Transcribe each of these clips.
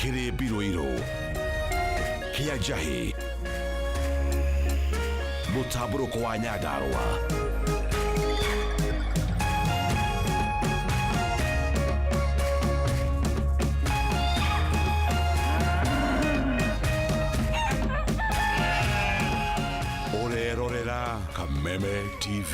Kĩrĩmbi Rũirũ, Kĩa Njahĩ, Mũtambũrũko wa Nyandarũa. Ũrerorera Kameme TV.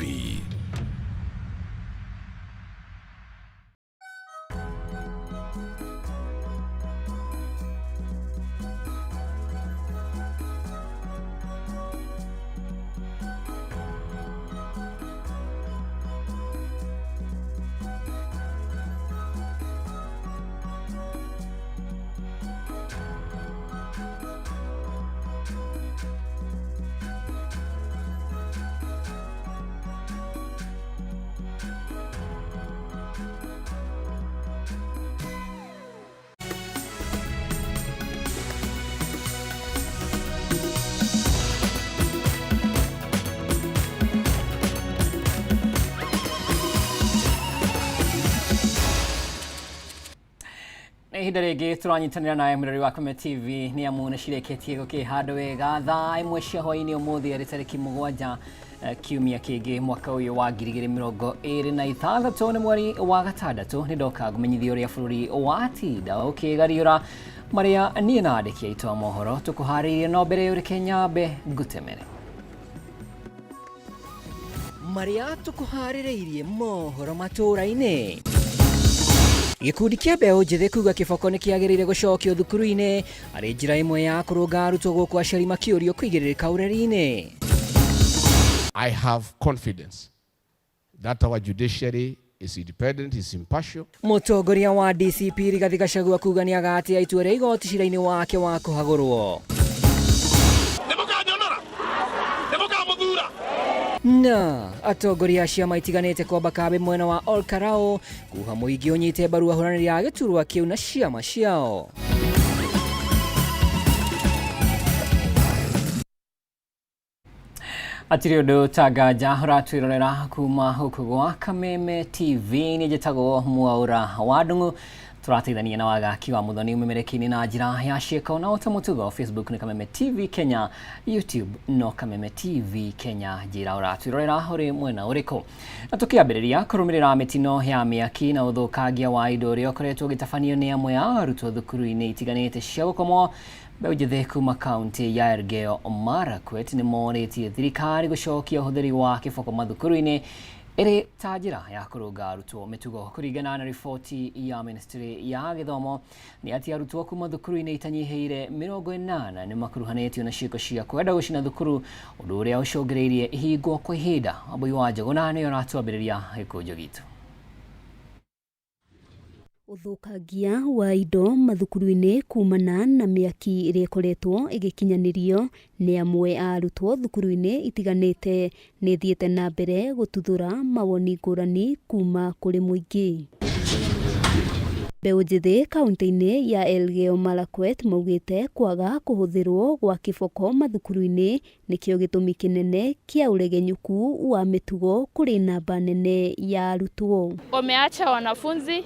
Nĩ ihinda rĩngĩ tũranyitanĩra nawe mũrori wa Kame TV nĩ amu nĩ cirĩkĩtie gũkĩhandwo wega thaa 1 cia hwaĩ-inĩ ũmũthĩ arĩ tarĩki 7 kiumia kĩngĩ mwaka ũyũ wa 2026 nĩ mweri wa 6. Nĩ ndoka ngũmenyithia ũrĩa bũrũri watinda ũkĩgariũra marĩa niĩ na andĩki aitũ a mohoro tũkũharĩirie, no mbere ũreke nyambe ngũtemere marĩa tũkũharĩrĩirie mohoro matũũra-inĩ. Gĩkundi kĩa mbeũ njĩthĩ kuga kĩboko nĩ kĩagĩrĩire gũcokio thukuru-inĩ arĩ njĩra ĩmwe ya kũrũnga arutwo, gũkũ aciari makĩũrio kũigĩrĩrĩka ũreri-inĩ. I have confidence that our judiciary is independent, is impartial. Mũtongoria wa DCP Rigathi Gachagua kuga nĩ agatĩa itua rĩa igoti cira-inĩ wake wa kũhagũrwo. Na atongoria a ciama itiganĩte kwamba kambĩ mwena wa Olkarau kuha mũingĩ ũnyite mbaru ahũranĩri a gĩturwa kĩu na ciama ciao. Hatirĩ ũndũ ta nganja ũratwĩrorera kuma gũkũ gwa Kameme TV. Nĩ njĩtagwo Mwaũra wa Ndung'u, tũrateithania na wagaki wa Mũthoni ũmemereki-inĩ na njĩra ya ciĩko, na ota mũtugo Facebook nĩ Kameme TV Kenya, YouTube no Kameme TV Kenya. Njĩra ũratwĩrorera ũrĩ mwena ũrĩkũ. Na tũkĩambĩrĩria kũrũmĩrĩra mĩtino ya mĩaki na ũthũkangia wa indo ũrĩa ũkoretwo ũgĩtabanio nĩ amwe a arutwo thukuru-inĩ itiganĩte cia gũkomwo, mbeũ njĩthĩ kuma kaunti ya Elgeyo Marakwet nĩ morĩtie thirikari gũcokia ũhũthĩri wa kĩboko mathukuru-inĩ ĩrĩ ta njĩra ya kũrũnga arutwo mĩtugo. Kũringana na riboti ya ministry ya gĩthomo nĩ atĩ arutwo kuma thukuru-inĩ itanyihĩire 80 nĩ makuruhanĩtio na ciĩko cia kwenda gũcina thukuru, ũndũ ũrĩa ũcũngĩrĩirie ihingwo kwa ihinda. Wambui wa Njũgũna nĩwe ũratwambĩrĩria gĩkũnjo gitũ. Ũthũkangia wa indo mathukuru-inĩ kumana na mĩaki ĩrĩa ĩkoretwo ĩgĩkinyanĩrio nĩ amwe a arutwo thukuru-inĩ itiganĩte nĩ ĩthiĩte na mbere gũtuthũra mawoni ngũrani kuma kũrĩ mũingĩ. Mbeũ njĩthĩ kaunti-inĩ ya Elgeyo Marakwet maugĩte kwaga kũhũthĩrwo gwa kĩboko mathukuru-inĩ nĩkĩo gĩtũmi kĩnene kĩa ũregenyũku wa mĩtugo kũrĩ namba nene ya arutwo. Wameacha wanafunzi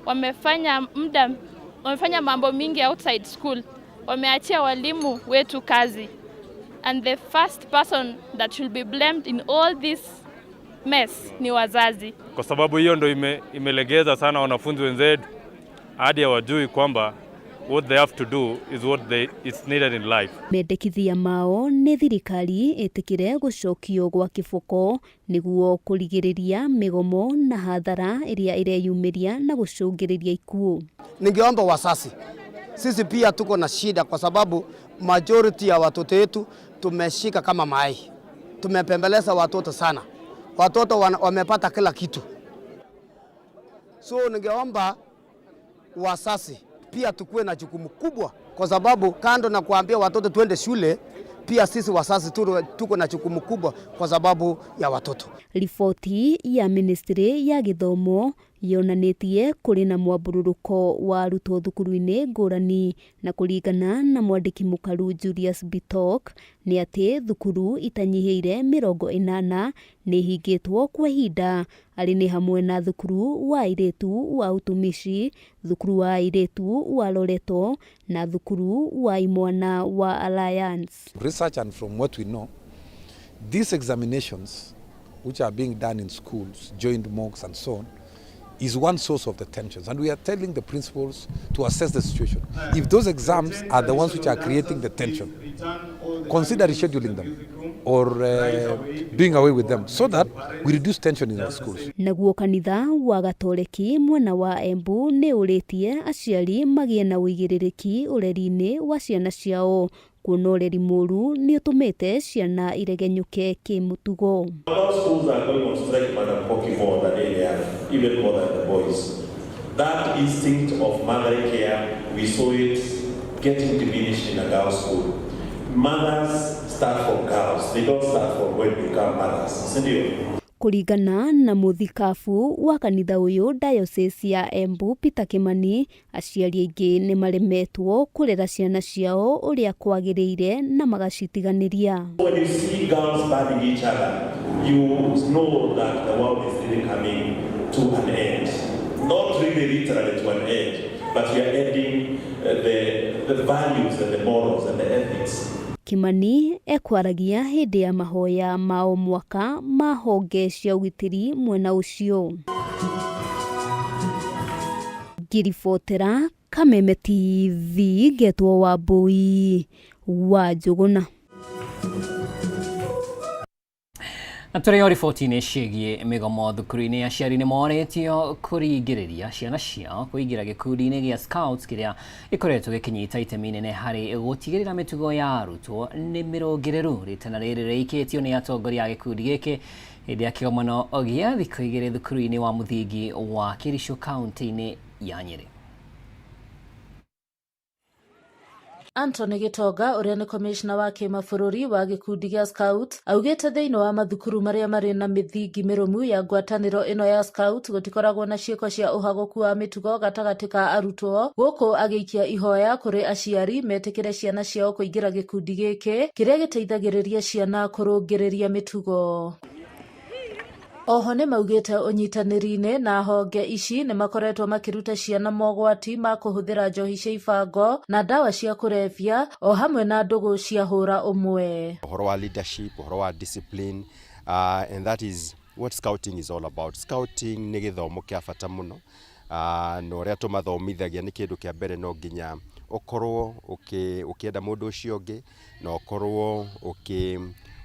wamefanya muda, wamefanya mambo mingi outside school, wameachia walimu wetu kazi, and the first person that should be blamed in all this mess ni wazazi. Kwa sababu hiyo ndo imelegeza sana wanafunzi wenzetu hadi hawajui kwamba what they have to do is what it's needed in life. Mendekithia mao nĩ thirikari ĩtĩkĩre gũcokio gwa kĩboko nĩguo kũrigĩrĩria mĩgomo na hathara ĩrĩa ĩreyumĩria na gũcũngĩrĩria ikuũ. Ningeomba wazazi, sisi pia tuko na shida kwa sababu majority ya watoto wetu tumeshika kama mayai, tumepembeleza watoto sana, watoto wamepata kila kitu. So ningeomba wazazi pia tukue na jukumu kubwa, kwa sababu kando na kuambia watoto tuende shule, pia sisi wazazi tuko na jukumu kubwa kwa sababu ya watoto. Riboti ya ministry ya gĩthomo Yonanĩtie kũrĩ na mwambũrũrũko wa arutwo thukuru-inĩ ngũrani na kũringana na mwandĩki mũkaru Julius Bitok nĩ atĩ thukuru itanyihĩire 80 nĩ ihingĩtwo kwa ihinda arĩ nĩ hamwe na thukuru wa airĩtu wa Utumishi, thukuru wa airĩtu wa Loreto na thukuru wa imwana wa Alliance. Research and from what we know, these examinations which are being done in schools, joint mocks and so on, is one source of the tensions. And we are telling the principals to assess the situation. If those exams are the ones which are creating the tension, consider rescheduling them or doing away with them so that we reduce tension in our schools. Naguo kanitha wa Gatoreki mwena wa Embu nĩ ũrĩtie aciari magĩe na ũigĩrĩrĩki ũreri-inĩ wa ciana ciao kuona ũreri mũru nĩ ũtũmĩte ciana iregenyũke kĩmũtugo. Schools are going on strike, Madam Koki, more than any other, even more than the boys. That instinct of motherly care, we saw it getting diminished in a girls' school. Mothers start from girls, they don't start from when they become mothers. Sindio? Kũringana na mũthikabu wa kanitha ũyũ diocese ya Embu Peter Kimani, aciari aingĩ nĩ maremetwo kũrera ciana ciao ũrĩa kwagĩrĩire na magacitiganĩria. When you see girls burning each other, you know that the world is really coming to an end. Not really literally to an end, but we are ending the values and the morals and the ethics. Kimani ekwaragia hĩndĩ ya mahoya ma o mwaka ma honge cia ũgitĩri mwena ũcio. Ngiribotera Kameme TV ngetwo Wambui wa Njũgũna. Na tũrĩ o riboti-inĩ ciĩgiĩ mĩgomo thukuru-inĩ, aciari nĩ morĩtio kũringĩrĩria ciana ciao kũingĩra gĩkundi-inĩ gĩa Scouts kĩrĩa gĩkoretwo gĩkĩnyita itemi inene harĩ gũtigĩrĩra mĩtugo ya arutwo nĩ mĩrũngĩrĩru. Rĩtana rĩrĩ rĩikĩtio nĩ atongoria a gĩkundi gĩkĩ hĩndĩ ya kĩgomano gĩa thikũ igĩrĩ thukuru-inĩ wa mũthingi wa Kĩricũ kaunti-inĩ ya Nyĩrĩ. Anthony Gitonga ũrĩa nĩ komishna wa kĩmabũrũri wa gĩkundi gĩa Scout augĩte thĩinĩ wa mathukuru marĩa marĩ na mĩthingi mĩrũmu ya ngwatanĩro ĩno ya Scout gũtikoragwo na ciĩko cia ũhagũku wa mĩtugo gatagatĩ ka arutwo, gũkũ agĩikia ihoya kũrĩ aciari metĩkĩre ciana ciao kũingĩra gĩkundi gĩkĩ kĩrĩa gĩteithagĩrĩria ciana kũrũngĩrĩria mĩtugo. Oho nĩ maugĩte ũnyitanĩri-inĩ na honge ici nĩ makoretwo makĩruta ciana mogwati ma kũhũthĩra njohi cia ibango na ndawa cia kũrebia o hamwe na ndũgũ cia hũra ũmwe. Ũhoro wa leadership, ũhoro wa discipline, and that is what scouting is all about. Scouting nĩ gĩthomo kĩa bata mũno, na ũrĩa tũmathomithagia nĩ kĩndũ kĩa mbere no nginya ũkorwo ũkĩenda mũndũ ũcio ũngĩ na ũkorwo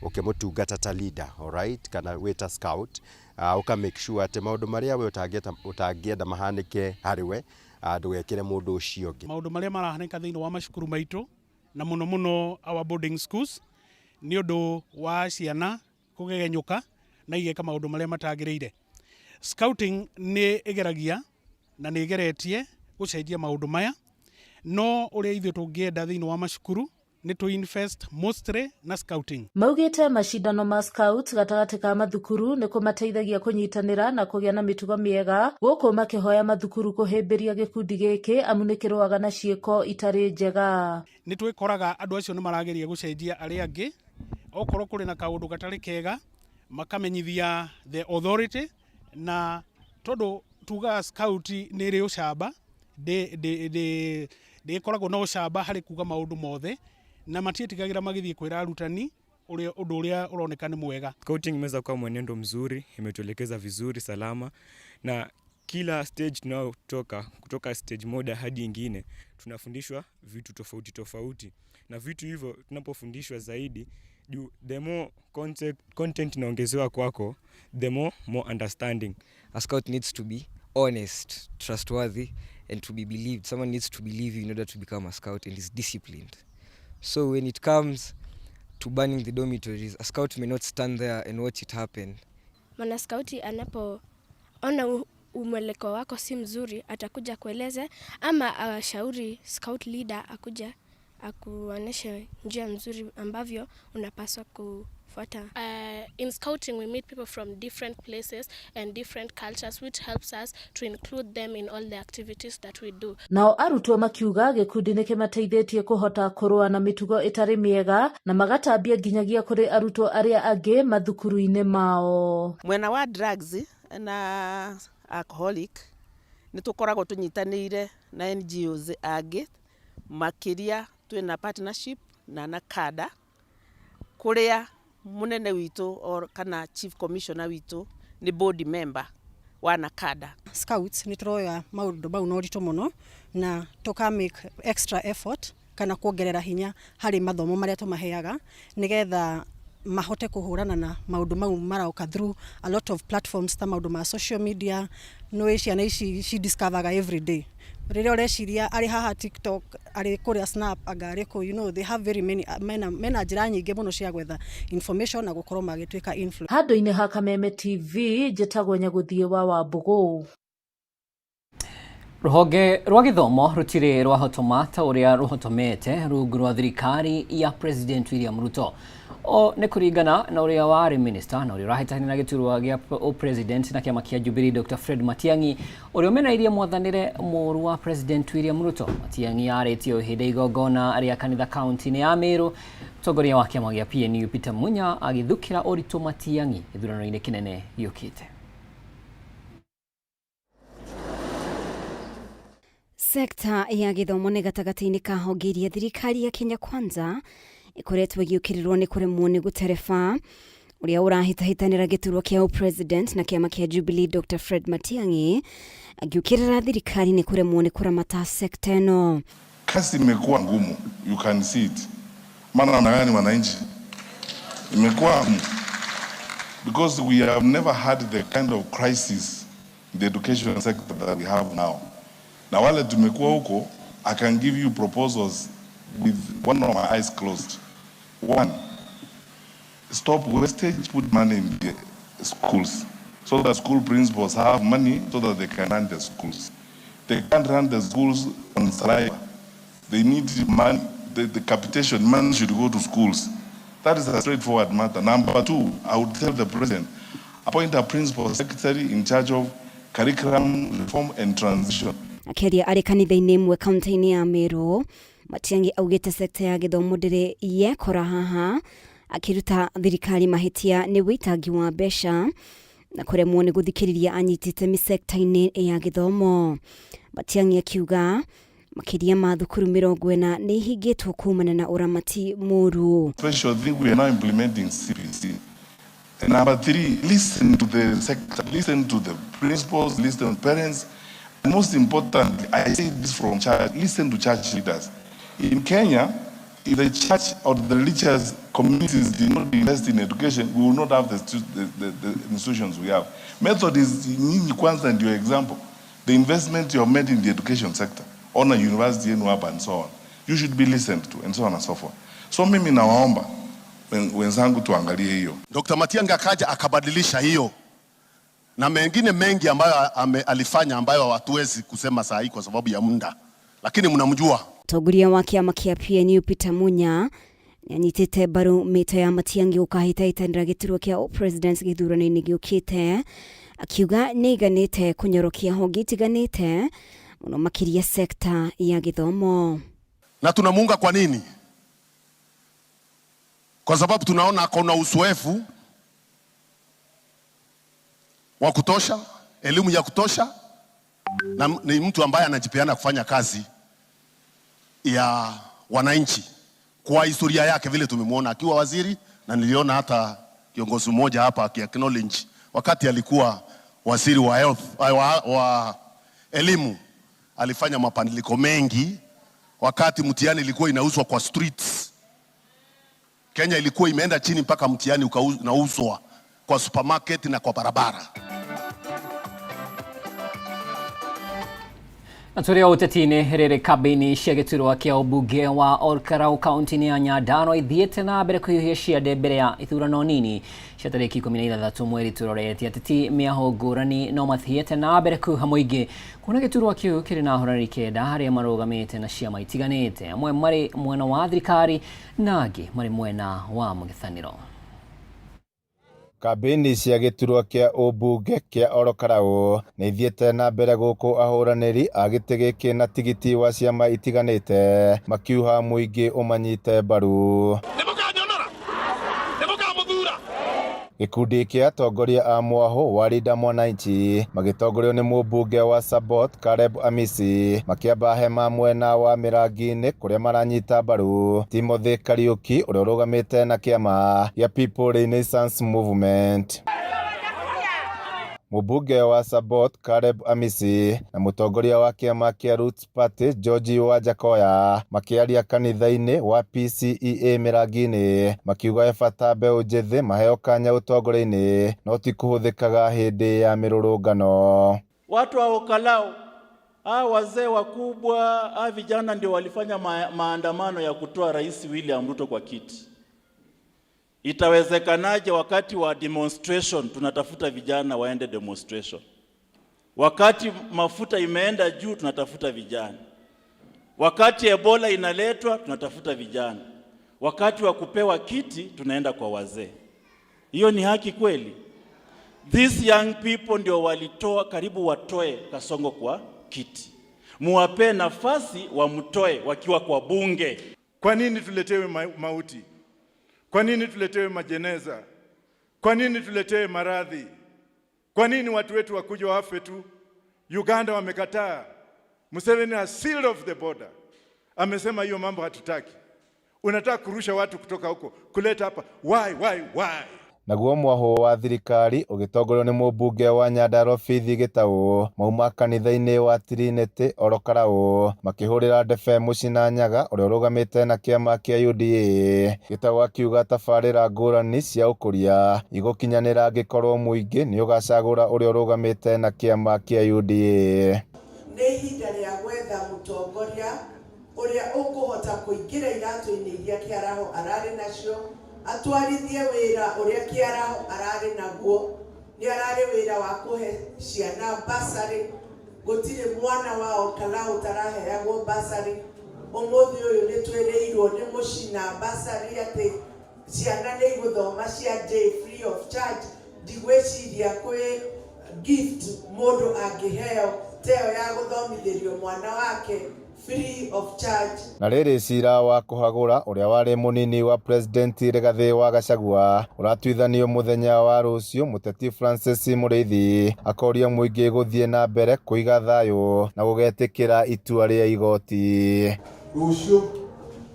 ũkĩmũtungata ta leader, alright, kana wĩ ta scout, ũka make sure atĩ maũndũ marĩa we ũtangĩenda mahanĩke harĩ we, ndũgekĩre mũndũ ũcio ũngĩ. Maũndũ marĩa marahanĩka thĩinĩ wa macukuru maitũ na mũno mũno our boarding schools nĩ ũndũ wa ciana kũgegenyũka na igeka maũndũ marĩa matagĩrĩire. Scouting nĩ ĩgeragia na nĩ ĩgeretie gũcenjia maũndũ maya, no ũrĩa ithuĩ tũngĩenda thĩinĩ wa macukuru nĩ to invest mostly na scouting. Maugĩte macindano ma scout gatagatĩ ka mathukuru nĩ kũmateithagia kũnyitanĩra na kũgĩa na mĩtugo mĩega, gũkũ makĩhoya mathukuru kũhĩmbĩria gĩkundi gĩkĩ amu nĩ kĩrũaga na ciĩko itarĩ njega. Nĩ twĩkoraga andũ acio nĩ marageria gũcenjia arĩa angĩ, okorwo kũrĩ na kaũndũ gatarĩ kega makamenyithia the authority, na tondũ tugaga scout nĩ ĩrĩ ũcamba, ndĩkoragwo na ũcamba harĩ kuga maũndũ mothe, na matiĩtigagĩra magĩthiĩ kwĩra arutani ũndũ ũrĩa ũroneka nĩ mwega. Scouting imeweza kuwa mwenendo mzuri, imetuelekeza vizuri salama, na kila stage tunayotoka kutoka stage moja hadi ingine tunafundishwa vitu tofauti tofauti, na vitu hivyo tunapofundishwa zaidi juu the more content inaongezewa kwako, the more understanding. A scout needs to be honest, trustworthy and to be believed. Someone needs to believe you in order to become a scout and is disciplined. So when it comes to burning the dormitories, a scout may not stand there and watch it happen. Mwana skauti anapoona umwelekeo wako si mzuri, atakuja kueleze ama ashauri scout leader akuja akuoneshe njia mzuri ambavyo unapaswa Fuata. In scouting, we meet people from different places and different cultures, which helps us to include them in all the activities that we do. Nao arutwo makiuga gĩkundi nĩ kĩmateithĩtie kũhota kũrũa na mĩtugo ĩtarĩ mĩega na magatambia nginyagia kũrĩ arutwo arĩa angĩ mathukuru-inĩ mao. Mwena wa drugs na alcoholic nĩ tũkoragwo tũnyitanĩire na NGOs angĩ, makĩria twĩna partnership na NACADA, kũrĩa munene witũ or kana chief commissioner witũ nĩ board member wa NACADA. Scouts nĩ tũroya maũndũ mau na ũritũ mũno na tũka make extra effort kana kuongerera hinya harĩ mathomo marĩa tũmaheaga nĩgetha mahote kũhũrana na maũndũ mau maroka through a lot of platforms ta maũndũ ma social media. Nĩ ciana ici ci discoveraga every day rĩrĩa ũreciria arĩ haha TikTok, arĩ kũrĩa Snap, anga arĩ kũ, they have very many, mena njĩra nyingĩ mũno cia gwetha information na gũkorwo magĩtuĩka influence. Handũ-inĩ ha Kameme TV, njĩtagwo Nyagũthiĩ wa Wambũgũ. Rũhonge rwa gĩthomo rũtirĩ rwahotoma ta ũrĩa rũhotomete rungu rwa thirikari ya President William Ruto. O nĩ kũringana na ũrĩa warĩ minister na ũrĩa ũrahĩtahĩtana na gĩturwa gĩa president na kĩama kĩa Jubilee Dr. Fred Matiang'i, ũrĩa ũmenairie mwathanĩre mũũru wa President William Ruto. Matiang'i arĩtie hĩndĩ igongona rĩa kanitha kaunti-inĩ ya Meru. Mũtongoria wa kĩama gĩa PNU Peter Munya agĩthukĩra ũritũ Matiang'i gĩthurano-inĩ kĩnene gĩũkĩte. Sekta ya gĩthomo nĩ gatagatĩ-inĩ ka honge iria thirikari ya Kenya Kwanza ĩkoretwo ĩgĩũkĩrĩrwo nĩ kũremwo nĩ gũtereba. Ũrĩa ũrahĩtahĩtanĩra gĩturwa kĩa president na kĩama kĩa Jubilee Dr. Fred Matiang'i agĩũkĩrĩra thirikari nĩ kũremwo nĩ kũramata sekta ĩno. Kazi imekuwa ngumu, you can see it. Maana namna gani wananchi, imekuwa ngumu because we have never had the kind of crisis in the education sector that we have now. Na wale tumekuwa huko, I can give you proposals with one of my eyes closed. One, stop wastage, put money in the schools so that school principals have money so that they can run the schools. They can't run the schools on saliva. They need money. The capitation money should go to schools. That is a straightforward matter. Number two, I would tell the president, appoint a principal secretary in charge of curriculum reform and transition. Akĩaria arĩ kanitha-inĩ ĩmwe kaunti-inĩ ya Meru, Matiang'i augĩte sekta ya gĩthomo ndĩrĩ yekora haha, akĩruta thirikari mahĩtia nĩ wĩitangi wa mbeca na kũremwo nĩ gũthikĩrĩria anyiti itemi sekta-inĩ ya gĩthomo. Matiang'i akiuga makĩria ma thukuru 40 nĩ ihingĩtwo kumana na ũramati mũru. Special thing, we are now implementing CPC. And number three, listen to the sector, listen to the principals, listen to parents. And most importantly, I say this from church, listen to church leaders. In Kenya, if the church or the religious communities did not invest in education, we will not have the institutions we have. Methodist, nyinyi kwanza ndio example. The investment you have made in the education sector, on a university yenu hapa and so on, you should be listened to and so on and so forth. So mimi nawaomba wenzangu tuangalie hiyo. Dr. Matiang'i akaja akabadilisha hiyo na mengine mengi ambayo alifanya ambayo hatuwezi kusema saa hii kwa sababu ya muda, lakini mnamjua. Mũtongoria wa kĩama kĩa PNU Peter Munya nĩanyitĩte mbaru mĩto ya Matiang'i gũkahĩtahĩtanĩra gĩturwa kĩa president gĩthurano-inĩ gĩũkĩte, akiuga nĩaiganĩte kũnyorokia honge itiganĩte mũno makĩria sekta ya gĩthomo. Na tunamuunga kwa nini? Kwa sababu tunaona akona uzoefu wa kutosha, elimu ya kutosha, na ni mtu ambaye anajipeana kufanya kazi ya wananchi kwa historia yake vile tumemwona akiwa waziri, na niliona hata kiongozi mmoja hapa aki-acknowledge wakati alikuwa waziri wa health, wa elimu, alifanya mabadiliko mengi wakati mtihani ilikuwa inauzwa kwa streets. Kenya ilikuwa imeenda chini mpaka mtihani unauzwa kwa supermarket na kwa barabara. Na tũrĩ o ũteti-inĩ, rĩrĩ kambĩini cia gĩturwa kĩa ũmbunge wa Olkalau kaunti-inĩ ya Nyandarua ithiĩte na mbere kũhiũhia ciande mbere ya ithurano nini cia tarĩki 16 mweri tũrorete. Ateti mĩaho ngũrani no mathiĩte na mbere kũhiũha mũingĩ kuona gĩturwa kĩu kĩrĩ na ahũranĩri 9 arĩa marũgamĩte na ciama itiganĩte, amwe marĩ mwena wa thirikari na angĩ marĩ mwena wa mũng'ethanĩro. Kambĩini cia gĩturwa kĩa ũmbunge kĩa Ol Kalou nĩ ithiĩte na mbere gũkũ ahũranĩri a gĩtĩ gĩkĩ na tigiti wa ciama itiganĩte makiuha mũingĩ ũmanyite mbaru. Gĩkundi kĩa atongoria a mwahũ wa Linda Mwananchi magĩtongorio nĩ mũmbunge wa Sabot Caleb Amisi makĩamba hema mwena wa Mĩrangi-inĩ kũrĩa maranyita mbaru Timothy Kariuki ũrĩa ũrũgamĩte na kĩama gĩa People Renaissance Movement. Mũmbunge wa Sabot Caleb Amisi na mũtongoria wa kĩama kĩa Roots Party George Wajackoyah makĩaria kanitha-inĩ wa PCEA Mĩrangi-inĩ makiuga he bata mbeũ njĩthĩ maheo kanya ũtongoria-inĩ no ti kũhũthĩkaga hĩndĩ ya mĩrũrũngano. Watu wa Ol Kalou, hawa wazee wakubwa, hawa vijana ndio walifanya maandamano ya kutoa Rais William Ruto kwa kiti. Itawezekanaje wakati wa demonstration tunatafuta vijana waende demonstration? Wakati mafuta imeenda juu tunatafuta vijana. Wakati Ebola inaletwa tunatafuta vijana. Wakati wa kupewa kiti tunaenda kwa wazee. Hiyo ni haki kweli? These young people ndio walitoa karibu watoe Kasongo kwa kiti. Muwape nafasi wamtoe wakiwa kwa bunge. Kwa nini tuletewe mauti? Kwa nini tuletewe majeneza? Kwa nini tuletewe maradhi? Kwa nini watu wetu wakuja wafe tu? Uganda wamekataa. Museveni has sealed off the border. Amesema hiyo mambo hatutaki. Unataka kurusha watu kutoka huko kuleta hapa. Why, why, why? Naguo mwahũ wa thirikari ũgĩtongorio nĩ mũmbunge wa Nyandarua Faith Gĩtaũ mauma kanitha-inĩ wa Trinity Ol Kalou makĩhũrĩra ndebe Mũcina Nyaga ũrĩa ũrũgamĩte na kĩama kĩa UDA. Gĩtaũ akiuga tabarĩra ngũrani cia ũkũria igũkinyanĩra angĩkorwo mũingĩ nĩ ũgacagũra ũrĩa ũrũgamĩte na kĩama kĩa UDA. Nĩ ihinda rĩa gwetha mũtongoria ũrĩa ũkũhota kũingĩra iratũ-inĩ iria Kĩaraho ararĩ nacio, atwarithie wĩra ũrĩa Kĩaraho ararĩ naguo. Nĩ ararĩ wĩra wa kũhe ciana bursary, gũtirĩ mwana wa Ol Kalou ũtaraheagwo bursary. Ũmũthĩ ũyũ nĩ twĩrĩirwo nĩ Mũcina bursary atĩ ciana nĩ igũthoma cia day free of charge. Ndigwĩciria kwĩ gift mũndũ angĩheo teo ya gũthomithĩrio mwana wake free of charge. Na rĩrĩ, cira wa kũhagũra ũrĩa warĩ mũnini wa president Rigathĩ wa Gachagua ũratuithanio mũthenya wa rũciũ. Mũteti Francis Mũrĩithi akoria mũingĩ gũthiĩ na mbere kũiga thayũ na gũgetĩkĩra itua rĩa igoti. Rũciũ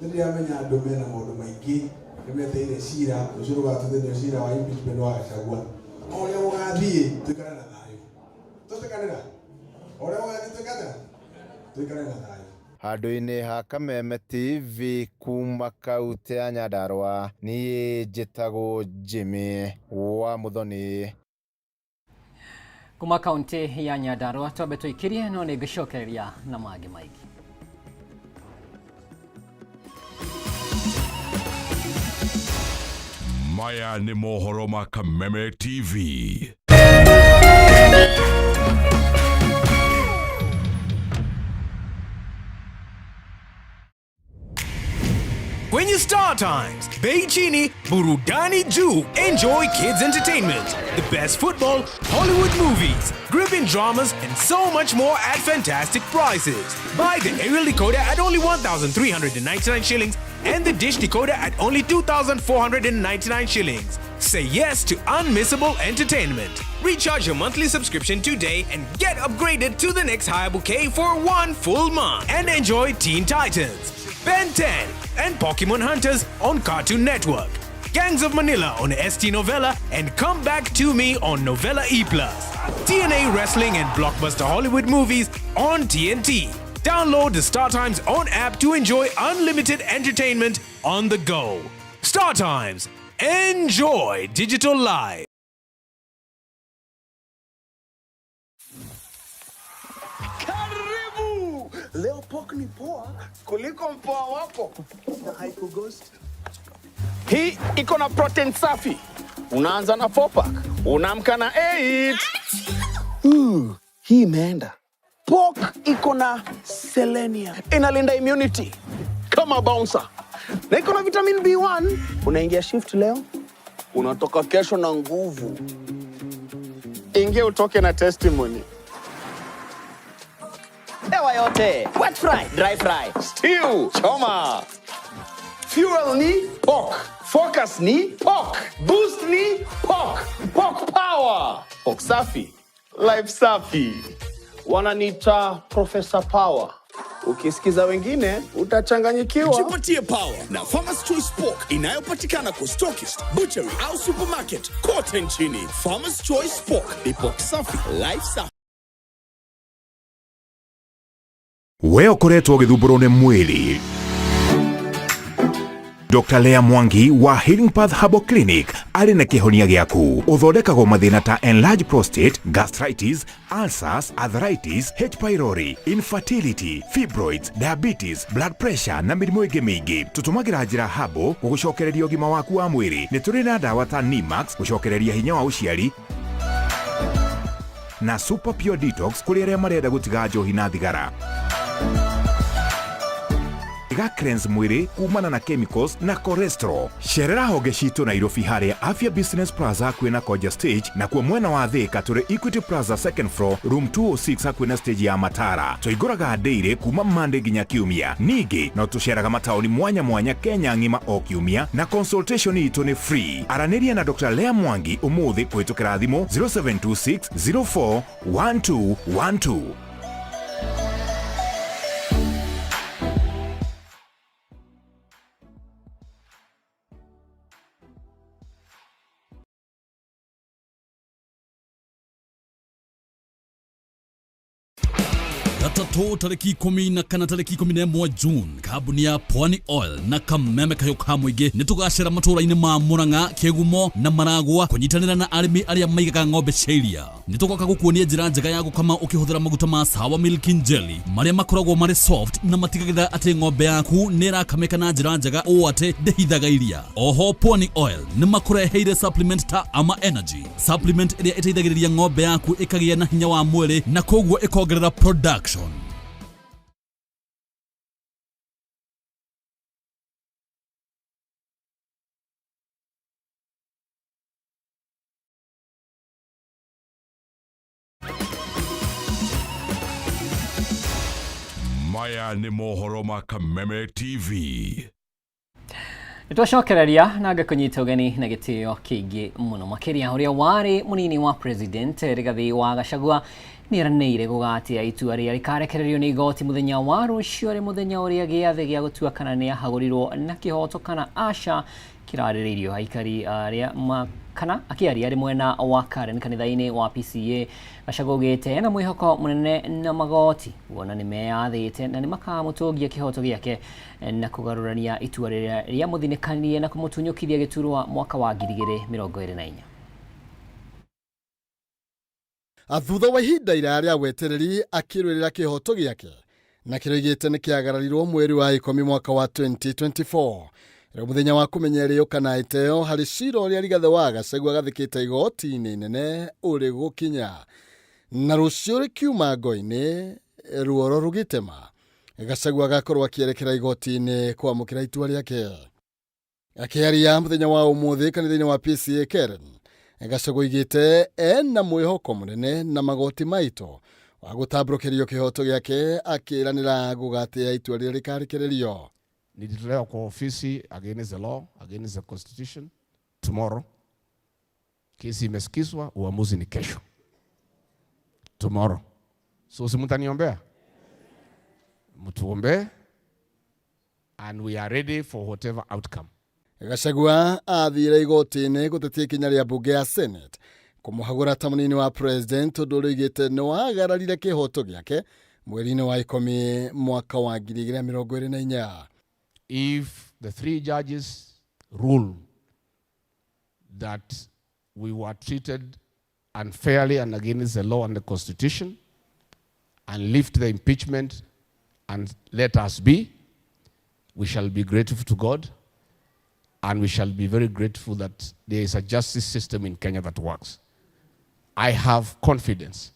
nĩ ndĩramenya andũ mena maũndũ maingĩ nĩ meteire cira rũciũ rũgatuithanio cira wa impeachment wa Gachagua. O ũrĩa gũgathiĩ tũikare na thayũ, tũtikanĩra o ũrĩa gũgathiĩ tũikare tũikare na thayũ. Handũ-inĩ ha Kameme TV kuma kaunti ya Nyandarua, niĩ njĩtagwo Jimmy wa Muthoni. Kuma kaunti ya Nyandarua twambe tũikirie no nĩ ngũcokereria na mangĩ maingĩ. Maya nĩ mohoro ma Kameme TV. Kwenye Star Times, bei chini, burudani juu. Enjoy kids entertainment, the best football, Hollywood movies, gripping dramas, and so much more at fantastic prices. Buy the aerial decoder at only 1,399 shillings and the dish decoder at only 2,499 shillings. Say yes to unmissable entertainment. Recharge your monthly subscription today and get upgraded to the next higher bouquet for one full month. And enjoy Teen Titans, Ben 10, and Pokemon Hunters on Cartoon Network, Gangs of Manila on ST Novella, and Come Back to Me on Novella E+. TNA Wrestling and Blockbuster Hollywood movies on TNT. Download the Star Times own app to enjoy unlimited entertainment on the go. Star Times. Enjoy digital life. Karibu! Leo pork ni poa kuliko mpoa wako na haikughost. Hii iko na protein safi. Unaanza na 4 pack, unaamka na 8. Hii imeenda. Pork iko na selenium, inalinda immunity kama bouncer, na iko na vitamin B1. Unaingia shift leo Unatoka kesho na nguvu. Ingia utoke na testimony. Hewa yote. Wet fry, dry fry. Stew, choma. Fuel ni pork. Focus ni pork. Boost ni pork. Pork power. Pork safi. Life safi. Wananiita Professor Power. Ukisikiza wengine utachanganyikiwa. Jipatie power na Farmers Choice Pork inayopatikana kwa stockist, butchery au supermarket kote nchini. Farmers Choice Pork ni pork safi, life safi. We ũkoretwo ũgĩthumbũrwo nĩ mwĩrĩ. Dr. Lea Mwangi wa Healing Path Herbal Clinic arĩ na kĩhonia gĩaku. Ũthondekagwo mathĩna ta enlarged prostate, gastritis, ulcers, arthritis, H. Pylori, infertility, fibroids, diabetes, blood pressure na mĩrimũ ĩngĩ mĩingĩ. Tũtũmagĩra njĩra herbal gũgũcokereria ũgima waku wa mwĩrĩ. Nĩ tũrĩ na ndawa ta Nimax gũcokereria hinya wa ũciari na Super Pure Detox kũrĩ arĩa marenda gũtiga njohi na thigara. Iga cleanse mwĩrĩ kumana na chemicals na cholesterol. Cerera honge citũ Nairobi harĩa Afya Business Plaza hakuhĩ na Koja Stage, nakuo mwena wa Thika tũrĩ Equity Plaza second floor room 206 hakuhĩ na stage ya Matara. Tũhingũraga daily kuma Monday nginya Kiumia. Ningĩ no tũceraga mataũni mwanya mwanya Kenya ng'ima o kiumia na consultation itũ nĩ free. Aranĩria na Dr. Lea Mwangi ũmũthĩ kũhĩtũkĩra thimũ 0726 04 1212. Gatatũ tarĩki 14 tarĩki 11 June, kambuni ya Pwani Oil na kameme kahiũ ka mũingĩ nĩ tũgacera matũũra-inĩ ma Murang'a, Kĩgumo na Maragwa kũnyitanĩra na arĩmi arĩa maigaga ng'ombe cia iria. Nĩ tũgoka gũkuonia njĩra njega ya gũkama ũkĩhũthĩra maguta ma Sawa Milk and Jelly marĩa makoragwo marĩ soft na matigagĩrĩra atĩ ng'ombe yaku nĩ ĩrakamĩka na njĩra njega ũũ atĩ ndĩhithaga iria. Oho Pwani Oil nĩ makũreheire supplement ta Ama Energy, supplement ĩrĩa ĩteithagĩrĩria ng'ombe yaku ĩkagĩa na hinya wa mwĩrĩ na koguo ĩkongerera production. Maya nĩ mohoro ma Kameme TV. Nĩ twacokereria na ngakũnyita ũgeni na gĩtĩo kĩingĩ mũno makĩria ũrĩa warĩ mũnini wa president Rigathi wa Gachagua nĩ eranĩire gũgatia itua rĩrĩa rĩkarekererio nĩ igoti mũthenya wa rũciũ arĩ mũthenya ũrĩa gĩathĩ gĩa gũtua kana nĩ ahagũrirwo na kĩhoto kana aca kĩrarĩrĩirio. Aikari arĩa kana akĩaria arĩ mwena wa Karen kanitha-inĩ wa PCA, Gachagua augĩte ena mwĩhoko mũnene na magoti kuona nĩ meyathĩte na nĩ makamũtũngia kĩhoto gĩake na kũgarũrania itua rĩrĩa rĩamũthinĩkanirie na kũmũtunyũkithia gĩturwa mwaka wa 2024. Thutha wa ihinda iraya rĩa wetereri akĩrũĩrĩra kĩhoto gĩake na kĩroigĩte nĩ kĩagararirio mweri wa 10 mwaka wa 2024, rĩu mũthenya wa kũmenya rĩo kana ĩteo harĩ cira ũrĩa Rigathĩ wa Gachagua gathĩkĩte igoti-inĩ inene ũrĩ gũkinya na rũciũ rĩkiuma ngo-inĩ ruoro rũgĩtema. Gachagua agakorwo akĩerekera igoti-inĩ kwamũkĩra itua rĩake. Akĩaria mũthenya wa ũmũthĩ kanitha-inĩ wa PCA Karen, Gachagua oigĩte ena mwĩhoko mũnene na magoti maitũ wa gũtambũrũkĩrio kĩhoto gĩake, akĩranĩra gũgatĩa itua rĩrĩa rĩkarekererio. Nilitolewa kwa ofisi against the law, against the constitution. Tomorrow kesi imesikizwa, uamuzi ni kesho. Tomorrow. So si mtaniombea? Mtuombee, and we are ready for whatever outcome. Gachagua athire igoti-inĩ gũtetia ikinya rĩa mbunge ya Senate kũmũhagũra ta mũnini wa president, ũndũ ũrĩa oigĩte nĩ wagararire kĩhoto gĩake mweri-inĩ wa 10 mwaka wa 2024. If the three judges rule that we were treated unfairly and against the law and the constitution and lift the impeachment and let us be, we shall be grateful to God, and we shall be very grateful that there is a justice system in Kenya that works. I have confidence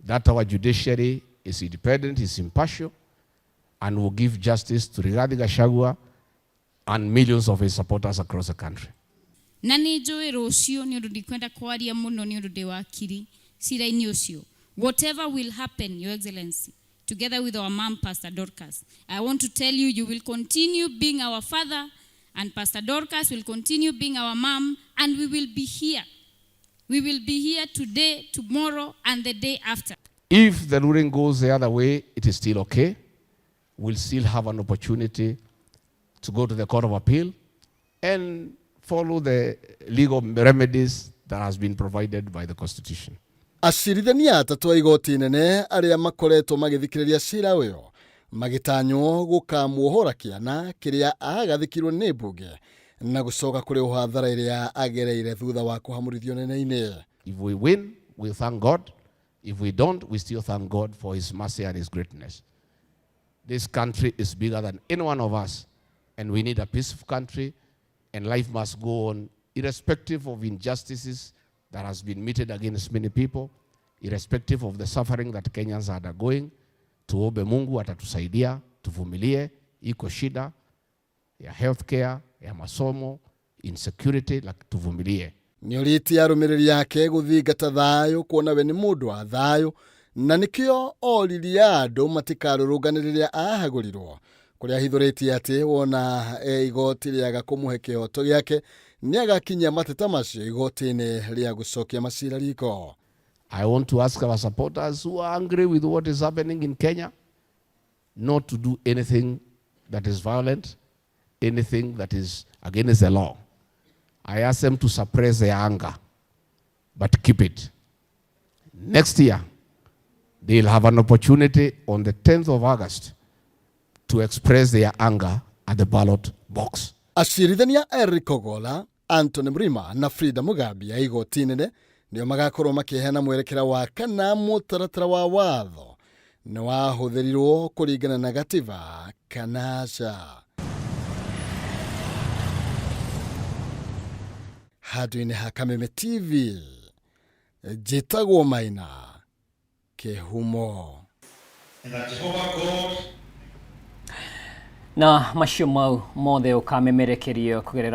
that our judiciary is independent, is impartial, and will give justice to Rigathi Gachagua and millions of his supporters across the country. Na nĩ njũĩ rũciũ, nĩ ũndũ ndikwenda kwaria mũno nĩ ũndũ ndĩ wakiri cira-inĩ ũcio, whatever will happen, Your Excellency, together with our mom, Pastor Dorcas, I want to tell you, you will continue being our father and Pastor Dorcas will continue being our mom, and we will be here. We will be here today, tomorrow and the day after. If the ruling goes the other way, it is still okay. We'll still have an opportunity to go to the Court of Appeal and follow the legal remedies that has been provided by the Constitution. Acirithania atatũ a igoti inene arĩa makoretwo magĩthikĩrĩria cira ũyũ magĩtanywo gũkamuohora kĩana kĩrĩa agathĩkirwo nĩ mbunge na gũcoka kũrĩhwo hathara ĩrĩa agereire thutha wa kũhamũrithio nene-inĩ. If we win, we thank God. If we don't, we still thank God for his mercy and his greatness. This country is bigger than any one of us, and we need a peaceful country, and life must go on irrespective of injustices that has been meted against many people, irrespective of the suffering that Kenyans are undergoing. Tuombe Mungu atatusaidia, tuvumilie. Iko shida ya healthcare, ya masomo, insecurity, like tuvumilie. Nĩ orĩtie arũmĩrĩri ake gũthingata thayũ kuona we nĩ mũndũ wa thayũ na nĩkĩo oririe andũ matikarũrũngane rĩrĩa ahagũrirwo kũrĩa ahithũrĩtie atĩ wona igoti rĩaga kũmũhe kĩhoto gĩake nĩ agakinyia mateta macio igoti-inĩ rĩa gũcokia macira riko. I want to ask our supporters who are angry with what is happening in Kenya not to do anything that is violent, anything that is against the law. I ask them to suppress their anger, but keep it. Next year, they'll have an opportunity on the 10th of August to express their anger at the ballot box. Acirithania Eric Ogola, Anthony Mrima na Frida Mugambi a igoti inene nĩo magakorwo makĩheana mwerekera wa kana mũtaratara wa watho nĩ wahũthĩrirwo kũringana na gatiba kana aca. Handũ-inĩ ha Kameme TV, njĩtagwo Maina Kĩhumo. Na macio mau mothe ũkamemerekerio kũgerera